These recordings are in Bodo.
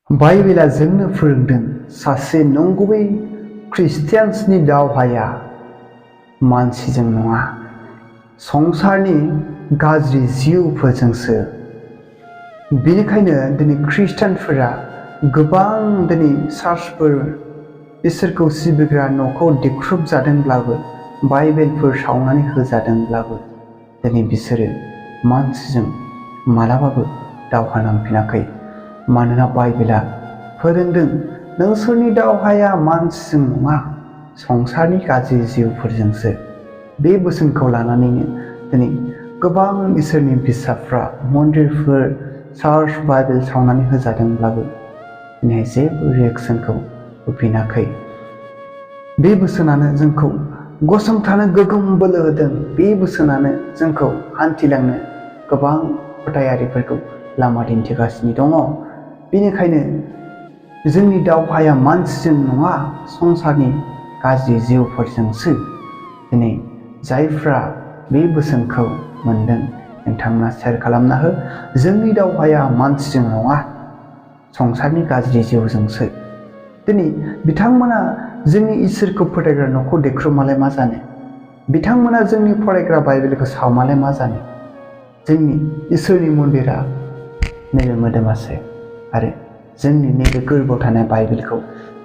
बाइबेला जोंनो फोरोंदों सासे नंगुबै ख्रिस्टियान्सनि दावहाया मानसिजों नङा, संसारनि गाज्रि जिउफोरजोंसो। बेनिखायनो दिनै ख्रिस्टियानफोरा गोबां दिनै चार्चफोर इसोरखौ सिबिग्रा न'खौ देख्रुबजादोंब्लाबो, बाइबेलफोर सावनानै होजादोंब्लाबो दिनै बिसोरो मानसिजों मालाबाबो दावहा नांफिनाखै। मानोना बाइबेला फोरोंदों नोंसोरनि दावहाया मानसिजों नङा, संसारनि गाज्रि जिउफोरजोंसो। बे बोसोनखौ लानानैनो दिनै गोबां इसोरनि बिसाफ्रा मन्दिरफोर, चार्च, बाइबेल सावनानै होजादोंब्लाबो दिनै जेबो रिएक्सनखौ होफिनाखै। बे बोसोनानो जोंखौ गसंथानो गोगोम बोलो होदों। बे बोसोनानो जोंखौ हान्थिलांनो गोबां फोथायारिफोरखौ लामा दिन्थिगासिनो दङ। बेनिखायनो जोंनि दावहाया मानसिजों नङा, संसारनि गाज्रि जिउफोरजोंसो। दिनै जायफ्रा बे बोसोनखौ मोनदों नोंथांमोना शेयार खालामना हो। जोंनि दावहाया मानसिजों नङा, संसारनि गाज्रि जिउजोंसो। दिनै बिथांमोना जोंनि इसोरखौ फोथायग्रा न'खौ देख्रुबमालाय मा जानो? बिथांमोना जोंनि फरायग्रा बाइबेलखौ सावमालाय मा जानो? जोंनि इसोरनि मन्दिरा नैबे मोदोमासो, आरो जोंनि नैबे गोरबोआव थानाय बाइबेलखौ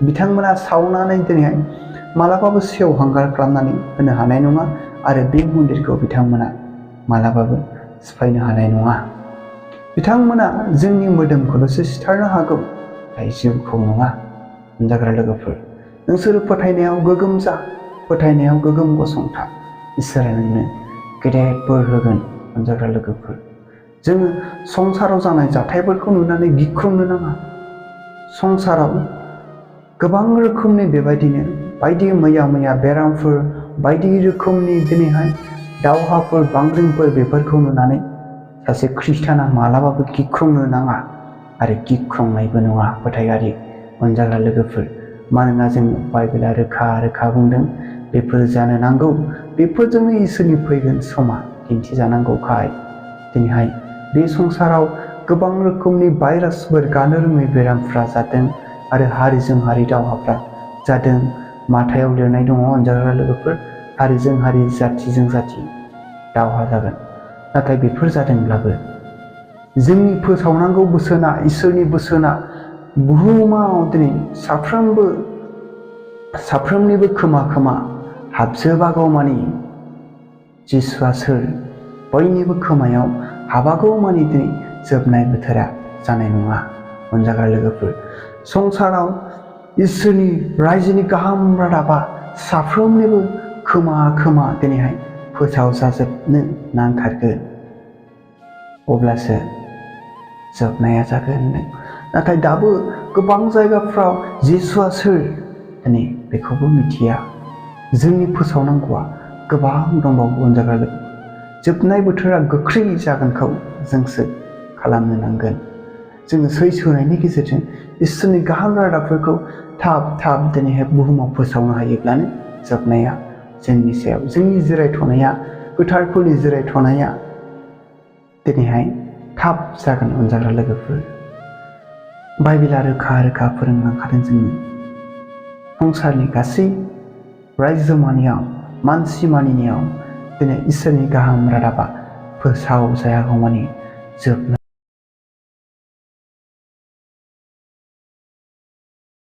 बिथांमोना सावनानै दिनैहाय मालाबाबो सेवहांगार खालामनानै होनो हानाय नङा, आरो बे मन्दिरखौ बिथांमोना मालाबाबो सिफायनो हानाय नङा। बिथांमोना जोंनि मोदोमखौल'सो सिथारनो हागौ, नाथाय जिउखौ नङा। जाग्रा लोगोफोर, नोंसोरो फोथायनायाव गोगोम जा, फोथायनायाव गोगोम गसंथा। इसोरा नोंनो गेदेर बोर होगोन। जाग्रा लोगोफोर, जोङो संसाराव जानाय जाथायफोरखौ नुनानै गिख्रंनो नाङा। संसाराव गोबां रोखोमनि बेबायदिनो बायदि मैया बेरामफोर, बायदि रोखोमनि दिनैहाय दावहाफोर, बांग्रिंफोर, बेफोरखौ नुनानै सासे ख्रिस्टाना मालाबाबो गिख्रंनो नाङा, आरो गिख्रंनायबो नङा फोथायारि अनजाग्रा लोगोफोर। मानोना जों बाइबेला रोखा रोखा बुंदों बेफोर जानो नांगौ। बेफोरजोंनो इसोरनि फैगोन समा दिन्थिजानांगौखाय दिनैहाय बे संसाराव गोबां रोखोमनि भाइरासफोर, गानो रोङै बेरामफ्रा जादों, आरो हारिजों हारि दावहाफ्रा जादों। माथायाव लिरनाय दङ अनजाग्रा लोगोफोर, हारिजों हारि, जाथिजों जाथि दावहा जागोन। नाथाय बेफोर जादोंब्लाबो जोंनि फोसावनांगौ बोसोना, इसोरनि बोसोना बुहुमाव दिनै साफ्रोमनिबो खोमा हाबजोबागौमानि जिसुआ सोर, बयनिबो खोमायाव हाबागौमानि दिनै जोबनाय बोथोरा जानाय नङा। अनजाग्रा लोगोफोर, संसाराव इसोरनि रायजोनि गाहाम रादाबा साफ्रोमनिबो खोमा दिनैहाय फोसावजाजोबनो नांथारगोन, अब्लासो जोबनाया जागोन। नाथाय दाबो गोबां जायगाफ्राव जिसुआ सोर दिनै बेखौबो मिथिया। जोंनि फोसावनांगौआ गोबां दंबावो। अनजाग्रा लोगो, जोबनाय बोथोरा गोख्रै जागोनखौ जोंसो खालामनो नांगोन। जोङो सैसोनायनि गेजेरजों इसोरनि गाहाम रादाबफोरखौ थाब दिनैहाय बुहुमाव फोसावनो हायोब्लानो जोबनाया जोंनि सायाव, जोंनि जिरायथ'नाया, गोथारफोरनि जिरायथ'नाया दिनैहाय थाब जागोन। अनजाग्रा लोगोफोर, बाइबेला रोखा रोखा फोरोंलांखादों जोंनो संसारनि गासै रायजो मानियाव, मानसि मानिनायाव दिनै इसोरनि गाहाम रादाबा फोसावजायागौमानि जोबनाय